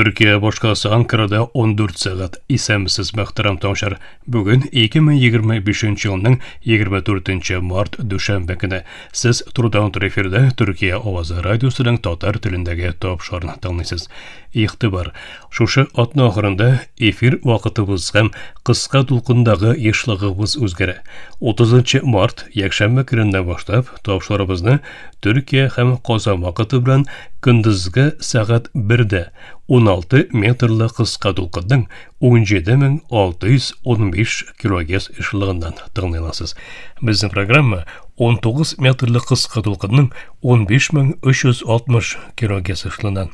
Төркия башкаласы Анкарада 14 сәгать. Исәнмесез, мөхтәрәм тыңлаучылар. Бүген 2025 елның 24 март дүшәмбе көне. Сез турыдан-туры эфирда Төркия авазы радиосының татар телендәге тапшыруын тыңлыйсыз. Игътибар! Шушы атна ахырында эфир вакытыбыз һәм кыска дулкындагы ешлыгыбыз үзгәрә. 30 март, якшәмбе көненнән башлап, тапшыруыбызны Төркия һәм Казан вакыты белән көндезге сәгать 1дә 16 метрлы кыска дулкынның 17615 килогерц ешлыгыннан тыңлый аласыз. Безнең программа 19 метрлы кыска дулкынның 15360 килогерц ешлыгыннан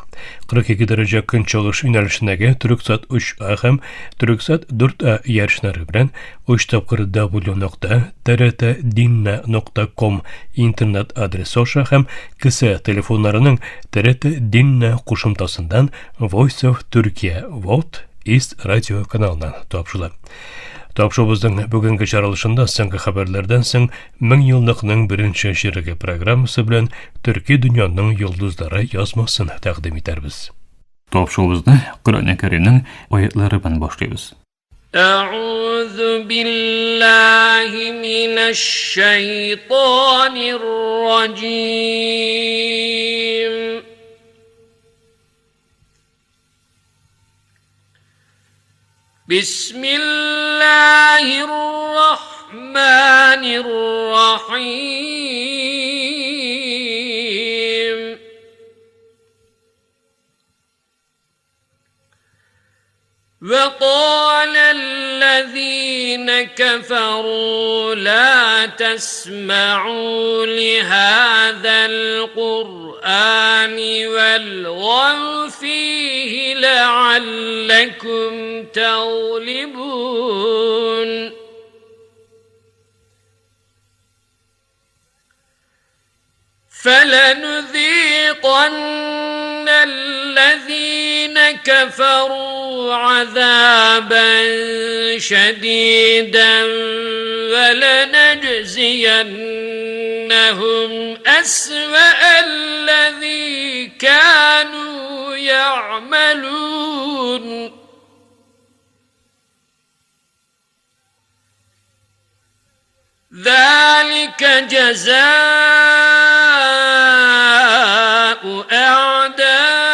42 дәрәҗә көнчыгыш юнәлешендәге Төрексат 3А һәм Төрексат 4А иярченнәре белән Өч тапкыр w.trtdinna.com интернет адресы аша һәм кесә телефоннарының TRT Dinna кушымтасыннан Voice of Turkey Vote East радио каналыннан тапшырыла. Тапшыруыбызның бүгенге чыгарылышында соңгы хәбәрләрдән соң мең еллыкның беренче чиреге программасы белән Төрки дөньяның йолдызлары язмасын тәкъдим итәрбез. Тапшыруыбызны Коръән Кәримнең аятлары белән башлыйбыз. أعوذ بالله من الشيطان الرجيم بسم الله الرحمن الرحيم وقال الذين كفروا لا تسمعوا لهذا القرآن والغوا فيه لعلكم تغلبون فلنذيقن الذين كفروا عذابا شديدا ولنجزينهم أسوأ الذي كانوا يعملون ذلك جزاء أعداء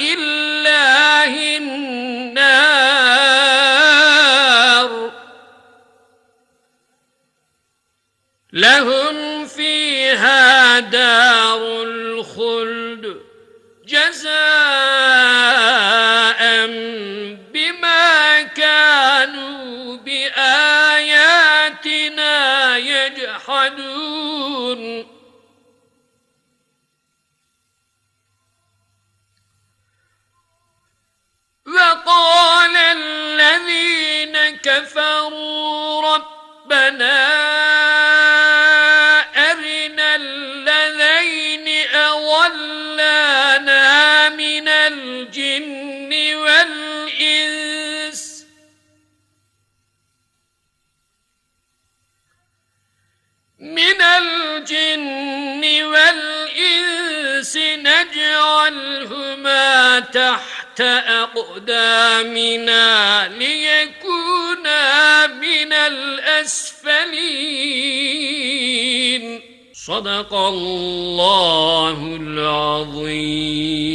الله النار لهم فيها دار الخلد جزاء بما كانوا بآياتنا يجحدون وقال الذين كفروا ربنا أرنا الذين أضلانا من الجن والإنس من الجن والإنس نجعلهما تحت أقدامنا ليكونا من الأسفلين صدق الله العظيم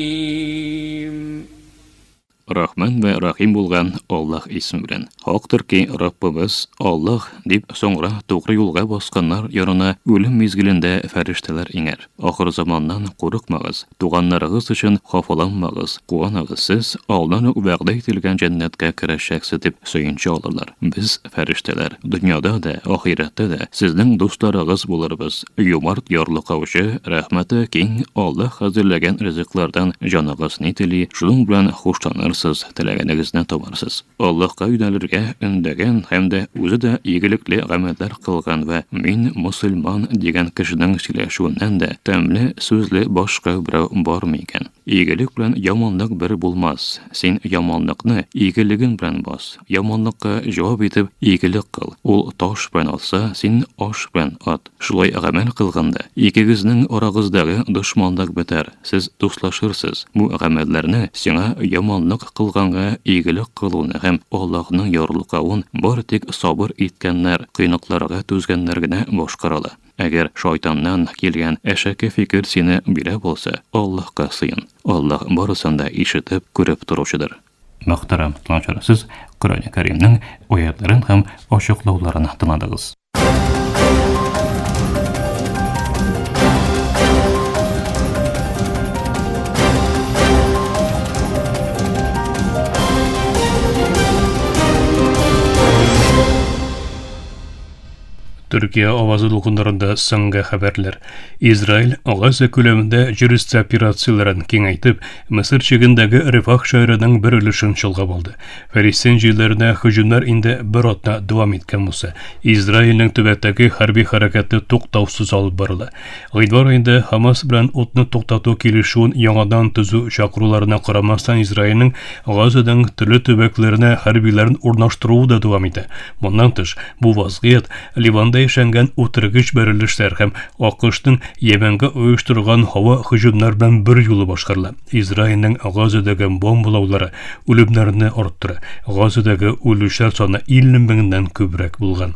Рахман вә Рахим булган Аллаһ исеме белән. Хактыр ки, Раббыбыз, Аллаһ, дип, соңра тугры юлга басканнар янына үлем мизгелендә фәрештәләр иңәр. Ахырзаманнан курыкмагыз, туганнарыгыз өчен хафаланмагыз, куаныгыз, сез алдан ук вәгъдә ителгән җәннәткә керәчәксез, дип сөенче алырлар. Без, фәрештәләр, дөньяда да, ахирәттә дә сезнең дусларыгыз булырбыз. Юмарт ярлыкаучы, рәхмәте киң Аллаһ хәзерләгән ризыклардан җаныгыз ни тели, шуның белән хушланырсыз. Сорарсыз, теләгәнегезне табарсыз. Аллаһка юнәлергә өндәгән һәм дә үзе дә игелекле гамәлләр кылган вә мин мосылман дигән кешенең сөйләшүеннән дә тәмле сүзле башка берәү бармы икән? Игелек белән яманлык бер булмас. Син яманлыкны игелегең белән бас. Яманлыкка җавап итеп игелек кыл. Ул таш белән атса, син аш белән ат. Шулай гамәл кылганда, икегезнең арагыздагы дошманлык бетәр, сез дуслашырсыз. Бу гамәлләрне сиңа яманлык кылганга игелек кылуны һәм Аллаһның ярлыкавын бары тик сабыр иткәннәр, кыенлыкларга түзгәннәр генә башкара ала. Әгәр шайтаннан килгән әшәке фикер сине биләп алса, Аллаһка сыен. Аллаһ барысын да ишетеп, күреп торучыдыр. Мөхтәрәм тыңлаучылар, сез Коръәни Кәримнең аятларын һәм ачыклауларын тыңладыгыз. Төркия авазы дулкыннарында соңгы хәбәрләр. Израиль Газа күләмендә җир өсте операцияләрен киңәйтеп, Мысыр чигендәге Рефах шәһәренең бер өлешен чолгап алды. Фәлистин җирләренә һөҗүмнәр инде бер атна дәвам иткән булса, Израильнең төбәктәге хәрби хәрәкәте туктаусыз алып барыла. Гыйнвар аенда Хамас белән утны туктату килешүен яңадан төзү чакыруларына карамастан Израильнең Газаның төрле төбәкләренә хәрбиләрен урнаштыруы да дәвам итә. Моннан тыш, бу вазгыять Ливанда яшәнгән үтергеч бәрелешләр һәм АКШның Йәмәнгә оештырган һава һөҗүмнәр белән берьюлы башкарыла. Израильнең Газадагы бомбалаулары үлемнәрне арттыра. Газадагы үлүчеләр саны 50 меңнән күбрәк булган.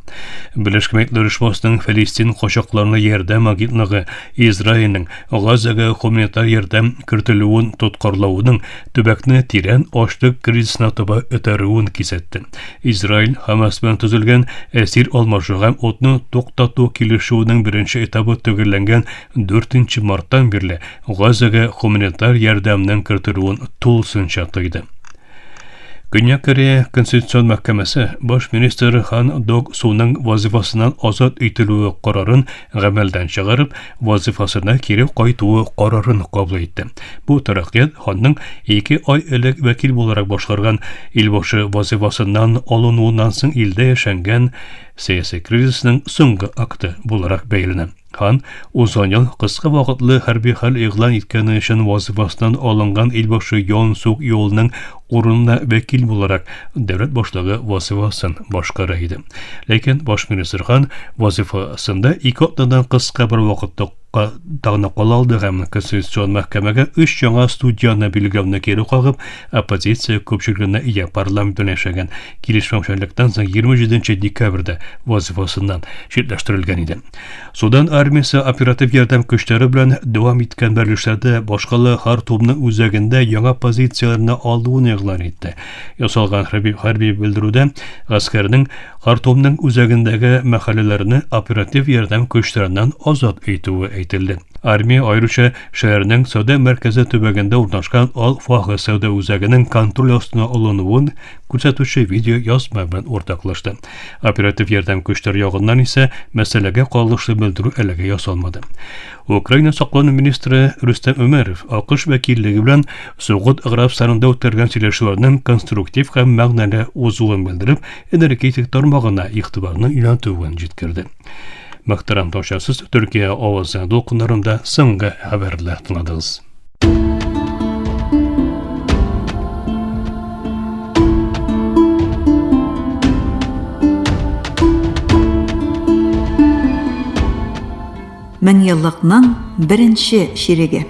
Берләшкән Милләтләр Оешмасының Фәлистин качакларына ярдәм агентлыгы Израильнең Газага гуманитар ярдәм кертелүен тоткарлавының төбәкне тирән ачлык кризисына таба этәрүен кисәтте. Израиль Хамас белән төзелгән әсир алмашу һәм утны туктату килешүенең беренче этабы төгәлләнгән 4 марттан бирле Газага гуманитар ярдәмнең кертелүен тулысынча тыйды. Көньяк Корея Конституцион мәхкәмәсе баш министр Хан Док Суның вазифасыннан азат ителүе карарын гамәлдән чыгарып, вазифасына кире кайтуы карарын кабул итте. Бу тәрәккыят Ханның ике ай элек вәкил буларак башкарган илбашы вазифасыннан алынуыннан соң илдә яшәнгән сәяси кризисның соңгы акты буларак бәяләнә. Хан узган ел кыска вакытлы хәрби хәл игълан иткәне өчен вазифасыннан алынган илбашы Йон Сук Йолның урынына вәкил буларак дәүләт башлыгы вазифасын башкара иде. Ләкин баш министр Хан вазифасында ике атнадан кыска бер вакытта тагына кала алды һәм Конституцион мәхкәмәгә өч яңа судьяны билгеләүне кире кагып, оппозиция күпчелегенә ия парламент белән яшәгән килешмәүчәнлектән соң 27 декабрьдә вазифасыннан читләштерелгән иде. Судан армиясе оператив ярдәм көчләре белән дәвам иткән бәрелешләрдә башкала Хартумның үзәгендә яңа позицияләрне алуын игълан итте. Ясалган хәрби, хәрби белдерүдә гаскәрнең Хартумның үзәгендәге мәхәлләләрне оператив ярдәм көчләреннән азат итүе әйтелде. Армия аеруча шәһәрнең сәүдә мәркәзе төбәгендә урнашкан Ал-Фаха сәүдә үзәгенең контроль астына алынуын күрсәтүче видео язма белән уртаклашты. Оператив ярдәм көчләре ягыннан исә мәсьәләгә кагылышлы белдерү әлегә ясалмады. Украина саклану министры Рөстәм Өмәров АКШ вәкиллеге белән Согуд Гарәбстанында үткәргән сөйләшүләрнең конструктив һәм мәгънәле узуын белдереп, энергетик тармагына игътибарны юнәлтүен җиткерде. Мөхтәрәм тамашачысыз, Төркия авазы дулкыннарында соңгы хәбәрләр тыңладыгыз. Меңьеллыкның беренче чиреге.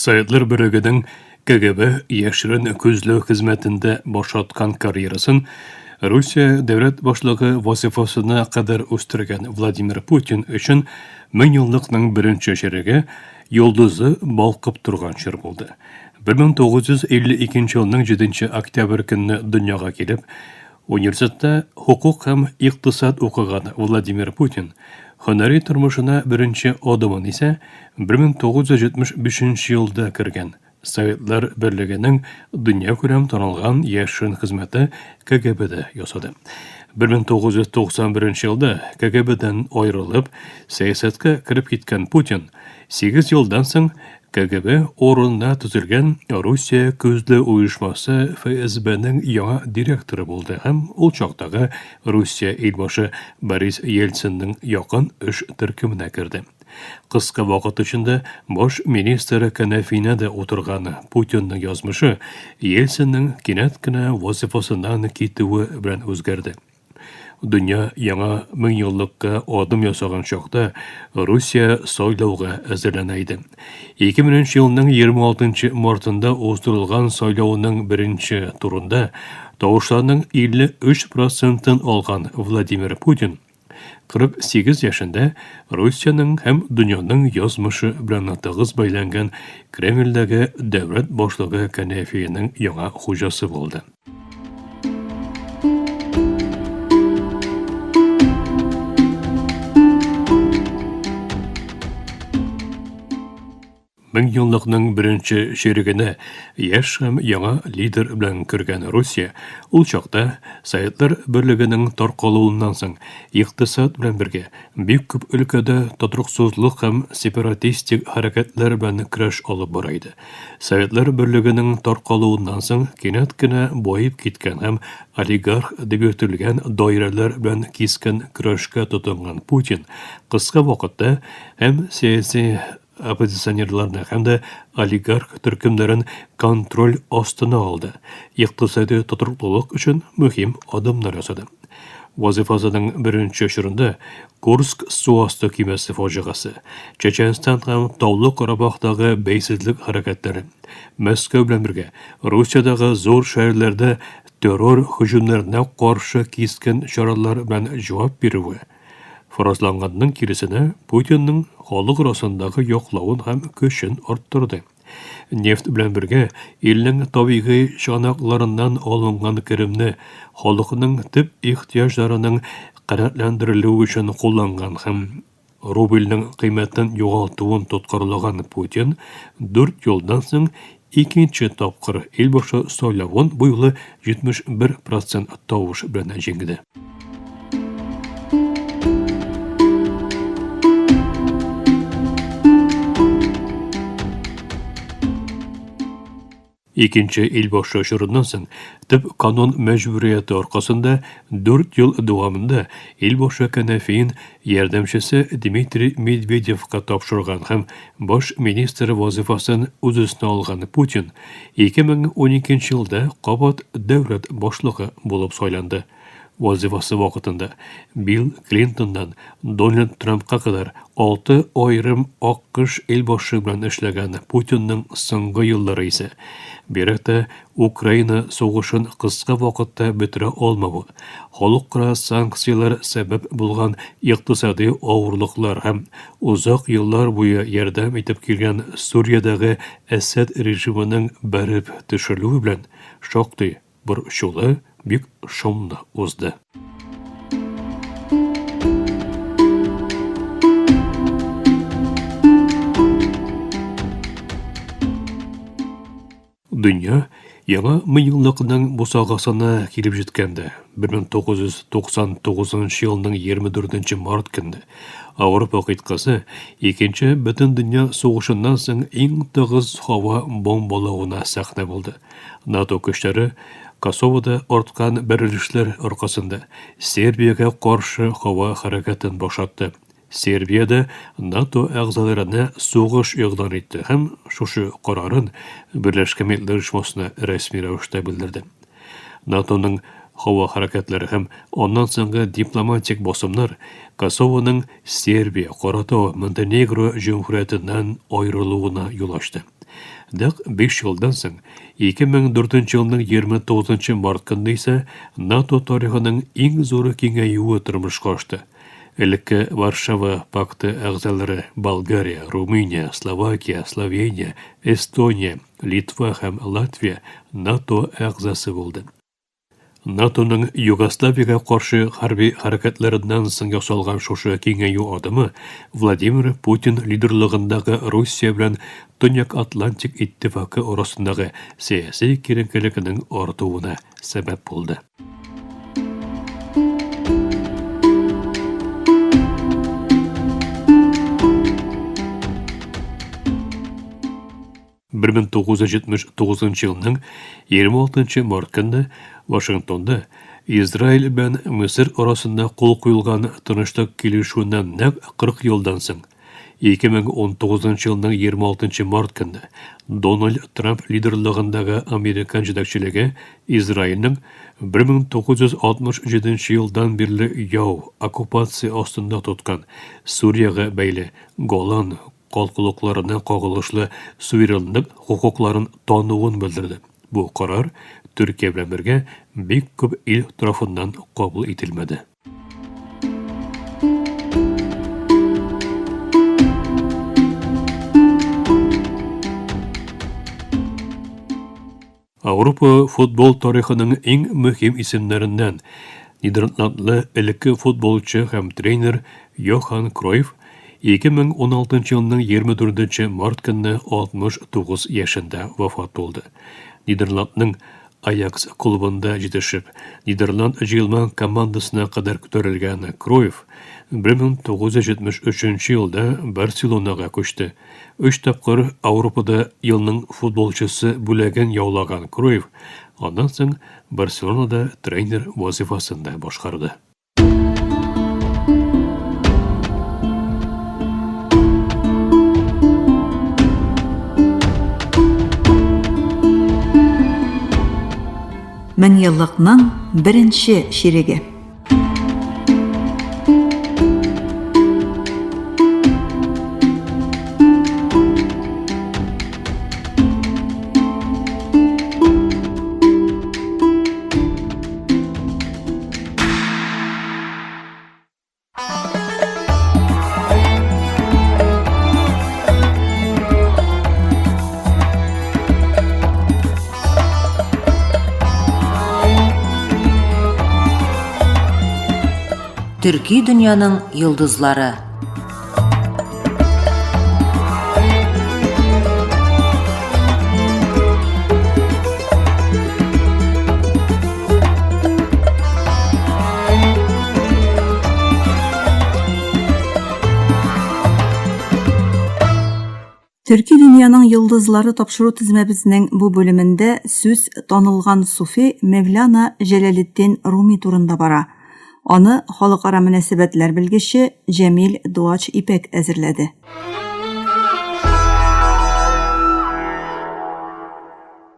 Советлар Берлегенең КГБ яшерен күзләү хезмәтендә башаткан карьерасын Русия дәүләт башлыгы вазифасына кадәр үстергән Владимир Путин өчен меңьеллыкның беренче чиреге йолдызы балкып торган чор булды. 1952 елның 7 октябрь көнне дөньяга килеп, Университетта хокук һәм икътисад укыган Владимир Путин һөнәри тормышына беренче адымын исә 1975 елда кергән. Советлар Берлегенең дөньякүләм танылган яшерен хезмәте КГБда ясады. 1991 елда КГБдан аерылып, сәясәткә кереп киткән Путин 8 елдан соң КГБ урынына төзелгән Русия күзле оешмасы ФСБның яңа директоры булды һәм ул чактагы Русия илбашы Борис Ельцинның якын эш төркеменә керде. Кыска вакыт эчендә баш министр кәнәфиенә дә утырган Путинның язмышы Ельцинның кинәт кенә вазифасыннан китүе белән үзгәрде. Дөнья яңа меңьеллыкка адым ясаган чакта Русия сайлауга әзерләнә иде. 2000 елның 26 мартында уздырылган сайлауның беренче турында тавышларның 53 процентын алган Владимир Путин 48 яшендә Русиянең һәм дөньяның язмышы белән тыгыз бәйләнгән Кремльдәге дәүләт башлыгы кәнәфиенең яңа хуҗасы булды. Меңьеллыкның беренче чирегенә яшь һәм яңа лидер белән кергән Русия ул чакта Советлар Берлегенең таркалуыннан соң икътисад белән бергә бик күп өлкәдә тотрыксызлык һәм сепаратистик хәрәкәтләр белән көрәш алып бара иде. Советлар Берлегенең таркалуыннан соң кинәт кенә баеп киткән һәм олигарх дип йөртелгән даирәләр белән кискен көрәшкә тотынган Путин кыска вакытта һәм сәяси оппозиционерларны һәм дә олигарх төркемнәрен контроль астына алды, икътисади тотрыклылык өчен мөһим адымнар ясады. Вазифасының беренче чорында Курск су асты көймәсе фаҗигасе, Чәчәнстан һәм Таулы Карабахтагы бәйсезлек хәрәкәтләре, Мәскәү белән бергә Русиядәге зур шәһәрләрдә террор һөҗүмнәренә каршы кискен чаралар белән җавап бирүе, Фаразланганның киресенә, Путинның халык арасындагы яклавын һәм көчен арттырды. Нефть белән бергә илнең табигый чыганакларыннан алынган керемне халыкның төп ихтыяҗларының канәгатьләндерелүе өчен кулланган һәм рубльнең кыйммәтен югалтуын тоткарлаган Путин дүрт елдан соң икенче тапкыр илбашы сайлавын бу юлы 71 процент тавыш белән җиңде. Икенче илбашы чорыннан соң төп канун мәҗбүрияте аркасында 4 ел дәвамында илбашы кәнәфиен ярдәмчесе Дмитрий Медведевка тапшырган һәм баш министр вазыйфасын үз өстенә алган Путин 2012 елда кабат дәүләт башлыгы булып сайланды. Вазыйфасы вакытында Билл Клинтоннан Дональд Трампка кадәр алты аерым аккош илбашы белән эшләгән Путинның соңгы еллары исә, бигрәк тә Украина сугышын кыска вакытта бетерә алмавы, халыкара санкцияләр сәбәп булган икътисади авырлыклар һәм озак еллар буе ярдәм итеп килгән Сүриядәге Әсәд режимының бәреп төшерелүе белән шактый Борчулы, бик шомлы узды. Дөнья яңа меңьеллыкның бусагасына килеп җиткәндә, 1999 елның 24 март көнне Ауропа кыйтгасы Икенче бөтендөнья сугышыннан соң иң тыгыз һава бомбалавына сәхнә булды. НАТО көчләре Косовода арткан бәрелешләр аркасында Сербиягә каршы һава хәрәкәтен башлатты. Сербия дә НАТО әгъзаларына сугыш игълан итте һәм шушы карарын Берләшкән Милләтләр Оешмасына рәсми рәвештә белдерде. НАТОның һава хәрәкәтләре һәм аннан соңгы дипломатик басымнар Косовоның Сербия, Каратау, Монтенегро җөмһүриятеннән аерылуына юл ачты. Нәкъ 5 елдан соң, 2004 елның 29 март көнне исә НАТО тарихының иң зур киңәюе тормышка ашты. Элекке Варшава пакты әгъзалары Болгария, Румыния, Словакия, Словения, Эстония, Литва һәм Латвия НАТО әгъзасы булды. НАТОның Югославиягә каршы хәрби хәрәкәтләреннән соң ясалган шушы киңәю адымы Владимир Путин лидерлыгындагы Русия белән Төньяк Атлантик иттифакы арасындагы сәяси киеренкелекнең артуына сәбәп булды. 1979 елның 26 март көнне Вашингтонда Израиль белән Мисыр арасында кул куелган тынычлык килешүеннән нәкъ 40 елдан соң 2019 елның 26 март көнне Дональд Трамп лидерлыгындагы американ җитәкчелеге Израильнең 1967 елдан бирле яу, оккупация астында тоткан Сүриягә бәйле Голан калкулыкларына кагылышлы суверенлык хокукларын тануын белдерде. Бу карар Төркия белән бергә бик күп ил тарафыннан кабул ителмәде. Ауропа футбол тарихының иң мөһим исемнәреннән нидерландлы элекке футболчы һәм тренер Йохан Кройф 2016 елның 24 март көнне 69 яшендә вафат булды. Нидерландның Аякс клубында җитешеп, Нидерланд җыелма командасына кадәр күтәрелгән Кройф 1973 елда Барселонага күчте. Өч тапкыр Ауропада елның футболчысы бүләген яулаган Кройф аннан соң Барселонада тренер вазыйфасын да башкарды. Меңьеллыкның беренче чиреге. Төрки дөньяның йолдызлары. Төрки дөньяның йолдызлары тапшыру тезмәбезнең бу бүлемендә сүз танылган суфи Мевляна Җәләлетдин Руми турында бара. Аны халыкара мөнәсәбәтләр белгече Җәмил Дуач Ипәк әзерләде.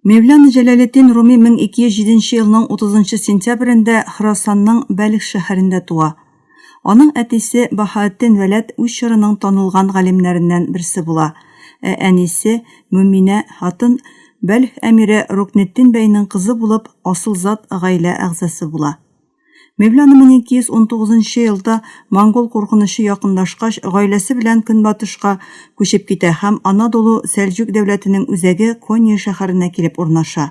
Мевляна Җәләлетдин Руми 1207 елның 30 сентябрендә Хорасанның Бәлх шәһәрендә туа. Аның әтисе Баһаэтдин Вәләд үз чорының танылган галимнәреннән берсе була, ә әнисе Мөминә хатын Бәлх әмире Рукнетдин бәйнең кызы булып, асыл зат гаилә әгъзасы була. Мевляна 1219 елда монгол куркынычы якынлашкач, гаиләсе белән көнбатышка күчеп китә һәм Анадолу Сәлҗүк дәүләтенең үзәге Конья шәһәренә килеп урнаша.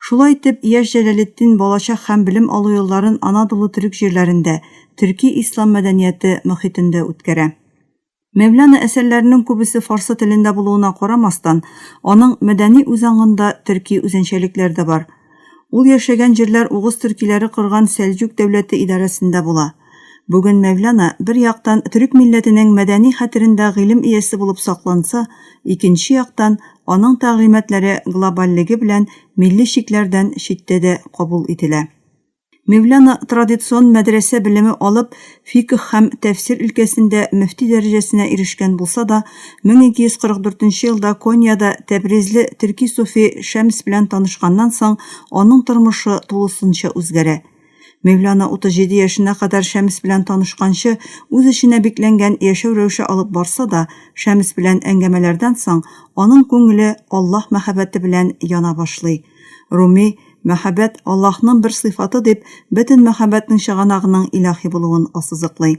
Шулай итеп, яшь Җәләлетдин балачак һәм белем алу елларын Анадолу төрек җирләрендә, төрки ислам мәдәнияте мохитендә үткәрә. Мәвлана әсәрләренең күбесе фарсы телендә булуына карамастан, аның мәдәни үзаңында төрки үзенчәлекләр дә бар. Ул яшәгән җирләр угыз төркиләре корган Сәлҗүк дәүләте идарәсендә була. Бүген Мәвлана, бер яктан, төрек милләтенең мәдәни хәтерендә гыйлем иясе булып сакланса, икенче яктан, аның тәгълиматлары глобальлеге белән милли чикләрдән читтә дә кабул ителә. Мевляна традицион мәдрәсә белеме алып, фикһ һәм тәфсир өлкәсендә мөфти дәрәҗәсенә ирешкән булса да, 1244 елда Коньяда тәбризле төрки суфи Шәмс белән танышканнан соң, аның тормышы тулысынча үзгәрә. Мевляна 37 яшенә кадәр Шәмс белән танышканчы үз эченә бикләнгән яшәү рәвеше алып барса да, Шәмс белән әңгәмәләрдән соң аның күңеле Аллаһ мәхәббәте белән яна башлый. Руми, мәхәббәт, Аллаһның бер сыйфаты дип, бөтен мәхәббәтнең чыганагының илаһи булуын ассызыклый.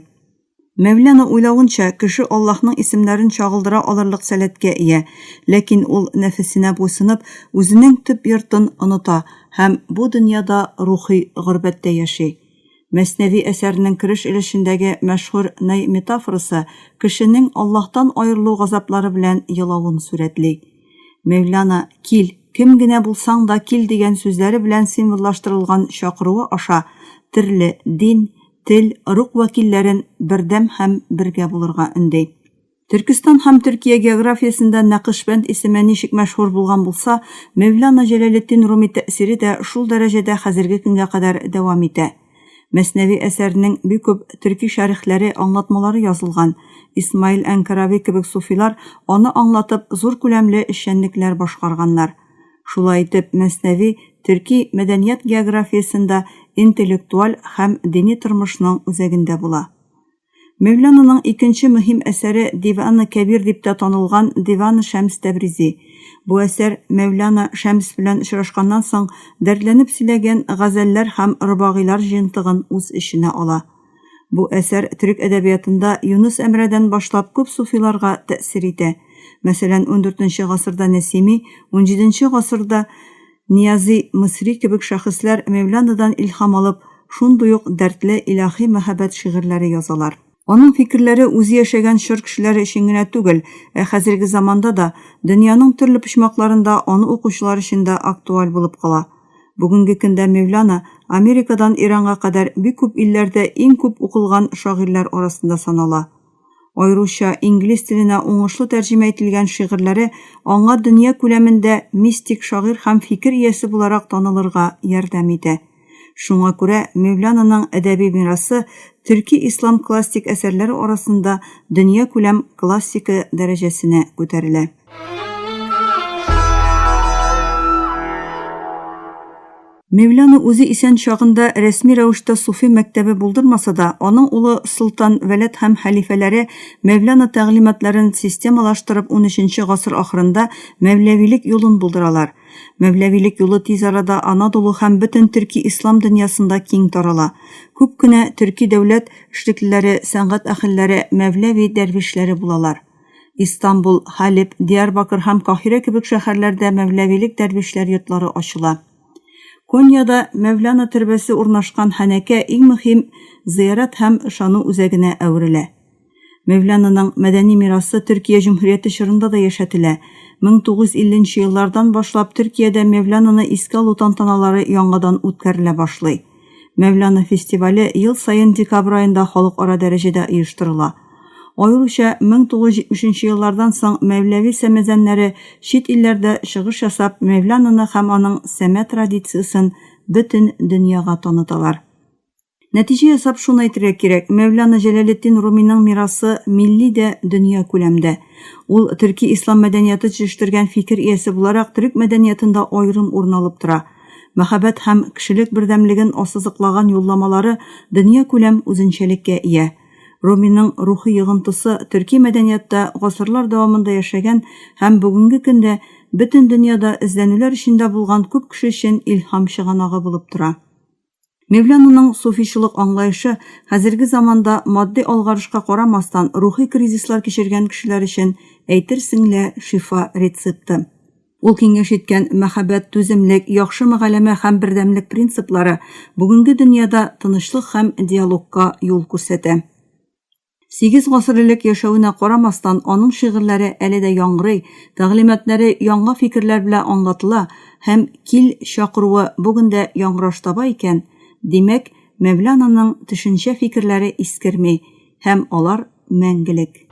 Мәүлана уйлавынча, кеше Аллаһның исемнәрен чагылдыра алырлык сәләткә ия, ләкин ул нәфесенә буйсынып, үзенең төп йортын оныта һәм бу дөньяда рухи горбәттә яши. Мәснәви әсәренең кереш өлешендәге мәшһүр най метафорасы кешенең Аллаһтан аерылу газаплары белән елавын сурәтли. Мәүлана, Кил, кем генә булсаң да кил дигән сүзләре белән символлаштырылган чакыруы аша төрле дин, тел, ыруг вәкилләрен бердәм һәм бергә булырга өнди. Төркестан һәм Төркия географиясендә Нәкышбәнд исеме ничек мәшһүр булган булса, Мевлана Җәләлетдин Руми тәэсире дә шул дәрәҗәдә хәзерге көнгә кадәр дәвам итә. Мәснәви әсәренең бик күп төрки шәрехләре, аңлатмалары язылган. Исмаил Әнкарави кебек суфилар аны аңлатып зур күләмле эшчәнлекләр башкарганнар. Шулай итеп, Мәснәви төрки мәдәният географиясендә интеллектуаль һәм дини тормышның үзәгендә була. Мевлянаның икенче мөһим әсәре Диваны Кәбир дип тә танылган Диваны Шәмс Тәбризи. Бу әсәр Мевляна Шәмс белән очрашканнан соң дәртләнеп сөйләгән газәлләр һәм робагыйлар җыентыгын үз эченә ала. Бу әсәр төрек әдәбиятында Юныс Әмрәдән башлап күп суфиларга тәэсир итә. Мәсәлән, ундүртенче гасырда Нәсими, унҗиденче гасырда Ниязи Мисри кебек шәхесләр Мәүланадан илһам алып, шундый ук дәртле илаһи мәхәббәт шигырьләре язалар. Аның фикерләре үзе яшәгән чор кешеләре өчен генә түгел, ә хәзерге заманда да, дөньяның төрле почмакларында аны укучылар өчен дә актуаль булып кала. Бүгенге көндә Мевляна Америкадан Иранга кадәр бик күп илләрдә иң күп укылган шагыйрьләр арасында санала. Аеруча инглиз теленә уңышлы тәрҗемә ителгән шигырьләре аңа дөнья күләмендә мистик шагыйрь һәм фикер иясе буларак танылырга ярдәм итә. Шуңа күрә Мевлянаның әдәби мирасы төрки-ислам классик әсәрләре арасында дөньякүләм классика дәрәҗәсенә күтәрелә. Мевляна үзе исән чагында рәсми рәвештә суфи мәктәбе булдырмаса да, аның улы Солтан Вәләд һәм хәлифәләре Мевляна тәгълиматларын системалаштырып унөченче гасыр ахырында мәвләвилек юлын булдыралар. Мәвләвилек юлы тиз арада Анадолу һәм бөтен төрки-ислам дөньясында киң тарала. Күп кенә төрки дәүләт эшлеклеләре, сәнгать әһелләре мәвләви дәрвишләре булалар. Истанбул, Халеб, Диярбакыр һәм Каһирә кебек шәһәрләрдә мәвләвилек дәрвишләр йортлары ачыла. Коньяда Мәвлана төрбәсе урнашкан ханәкә иң мөһим зыярат һәм ышану үзәгенә әверелә. Мәвлананың мәдәни мирасы Төркия җөмһүрияте чорында да яшәтелә. 1950 нче еллардан башлап Төркиядә Мәвлананы искә алу тантаналары яңадан үткәрелә башлый. Мәвлана фестивале ел саен декабрь аенда халыкара дәрәҗәдә оештырыла. Аеруча 1970 нче еллардан соң Мәвләви сәмәзәннәре чит илләрдә чыгыш ясап, Мәвлананы һәм аның сәмә традициясен бөтен дөньяга таныталар. Нәтиҗә ясап шуны әйтергә кирәк, Мәвлана Җәләлетдин Руминың мирасы милли дә, дөньякүләм дә. Ул төрки-ислам мәдәнияты җитештергән фикер иясе буларак төрек мәдәниятында аерым урын алып тора. Мәхәббәт һәм кешелек бердәмлеген ассызыклаган юлламалары дөньякүләм үзенчәлеккә ия. Руминың рухи йогынтысы төрки мәдәниятта гасырлар дәвамында яшәгән һәм бүгенге көндә бөтен дөньяда эзләнүләр эчендә булган күп кеше өчен илһам чыганагы булып тора. Мевлянаның суфичылык аңлаешы хәзерге заманда матди алгарышка карамастан рухи кризислар кичергән кешеләр өчен әйтерсең лә шифа рецепты. Ул киңәш иткән мәхәббәт, түземлек, яхшы мөгаләмә һәм бердәмлек принциплары бүгенге дөньяда тынычлык һәм диалогка юл күрсәтә. Сигез гасыр элек яшәвенә карамастан, аның шигырьләре әле дә яңгырый, тәгълиматлары яңа фикерләр белән аңлатыла һәм кил чакыруы бүген дә яңгыраш таба икән, димәк, Мәвлананың төшенчә-фикерләре искерми һәм алар мәңгелек.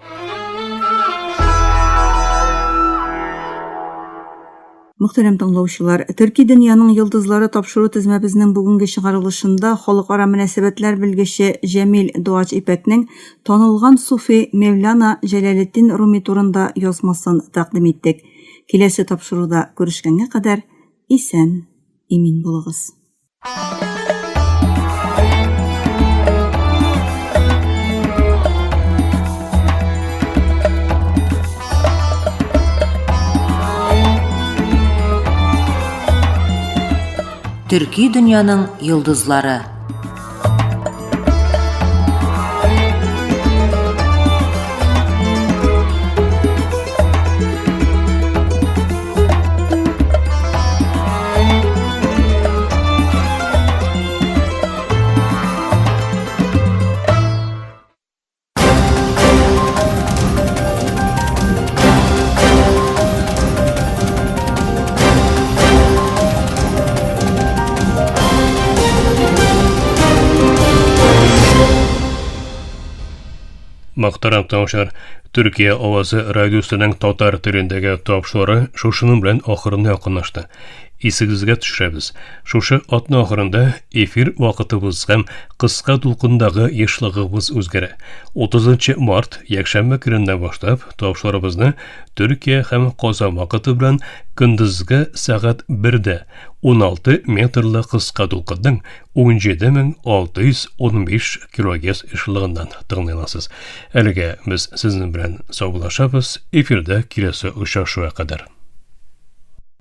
Мөхтәрәм тыңлаучылар, Төрки дөньяның йолдызлары тапшыру тезмәбезнең бүгенге чыгарылышында халыкара мөнәсәбәтләр белгече Җәмил Дуач Ипәкнең танылган суфи Мевляна Җәләлетдин Руми турында язмасын тәкъдим иттек. Киләсе тапшыруда күрешкәнгә кадәр исән, имин булыгыз. Төрки дөньяның йолдызлары. Мөхтәрәм тыңлаучылар, Төркия авазы радиосының татар телендәге тапшырулары шушының белән ахырына якынлашты. Исегезгә төшерәбез, шушы атна ахырында эфир вакытыбыз һәм кыска дулкындагы ешлыгыбыз үзгәрә. 30 март, якшәмбе көненнән башлап, тапшыруларыбызны Төркия һәм Казан вакыты белән көндезге сәгать 1дә 16 метрлы кыска дулкынның 17615 килогерц ешлыгыннан тыңлый аласыз. Әлегә без сезнең белән саубуллашабыз. Эфирда киләсе очрашуга кадәр.